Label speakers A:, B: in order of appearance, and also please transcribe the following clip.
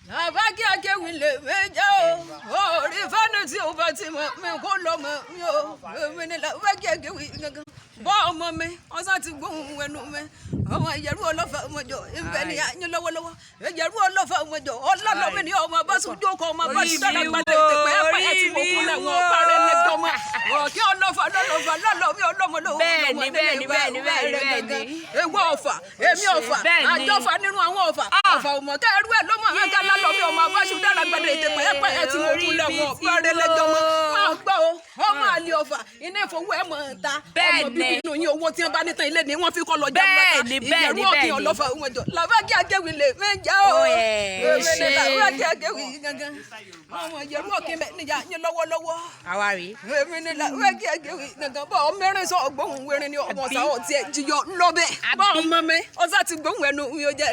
A: Làbákí akéwì lè méjì o, orí fẹ́ni tí o bá ti mọ̀ mi kó lọ mọ̀ mi o. Èmi ni làbákí akéwì gangan. Bọ́ ọmọ mi, ọsàn ti gbóhùn ẹnu mi. Ọmọ ìyẹ̀rú ọlọ́fà ọmọjọ, ìbẹ̀ ni àyín lọ́wọ́lọ́wọ́. Ìyẹ̀rú ọlọ́fà ọmọjọ, ọlọ́lọ́mí ni ọmọ bá sùn jókòó ọmọ bá sùn dára gbàdé tẹ̀pẹ́ ẹ̀pẹ́ tí mo kún lẹ́wọ̀n parẹ́ lẹ́jọ́ mọ́. Ọ̀kí ọlọ́fà lọ́lọ́fà lọ́lọ́mí ọlọ́mọ lówó
B: Bẹ́ẹ̀ni, bẹ́ẹ̀ni, bẹ́ẹ̀ni, bẹ́ẹ̀ni, bẹ́ẹ̀ni.
A: Ewu ọ̀fà, èmi ọ̀fà,
B: Bẹ́ẹ̀ni.
A: àjọfà nínú àwọn ọ̀fà. Ọ̀fà òmọ̀kẹ́ ẹrú ẹ̀ ló mọ̀ ẹ̀ ká lálọ́mí ọmọ abáṣu dára gbàdé tẹ̀pẹ́ ẹ̀pẹ́ tí mo kún lẹ́wọ̀n parẹ́ lẹ́jọ́ mọ́. Máa gbọ́ o, ọmọ àlè ọ̀fà, iná ìfowó ẹ̀ mọ̀ ń ta. Ọmọ
B: Bẹ́ẹ̀ni.
A: bíbí inú yín owó tí wọ́n bá ní tán ilé ni wọ́n fi kọ́ lọ jẹun lọ́ta.
B: Bẹ́ẹ̀ni, bẹ́ẹ̀ni,
A: Ìyẹ̀rú ọ̀kìn
B: bẹ́ẹ̀ni.
A: ọlọ́fà ọmọjọ. Làbákí akéwì lè méjà o.
B: Ó ẹ̀,
A: Èmi ni
B: ṣé.
A: làbákí akéwì gangan. Ọmọ ìyẹ̀rú ọ̀kìn bẹ́ẹ̀ níyà yín lọ́wọ́lọ́wọ́.
B: Àwa rèé.
A: Èmi ni làbákí akéwì gangan. Bọ́ mẹ́rin sọ ọgbóhùn wẹ̀rin ni ọmọ sáwọ̀ tiẹ̀ jiyọ ńlọ́bẹ̀. Bọ́ ọmọ mi, ọsà ti gbóhùn ẹnu mi ò jẹ́.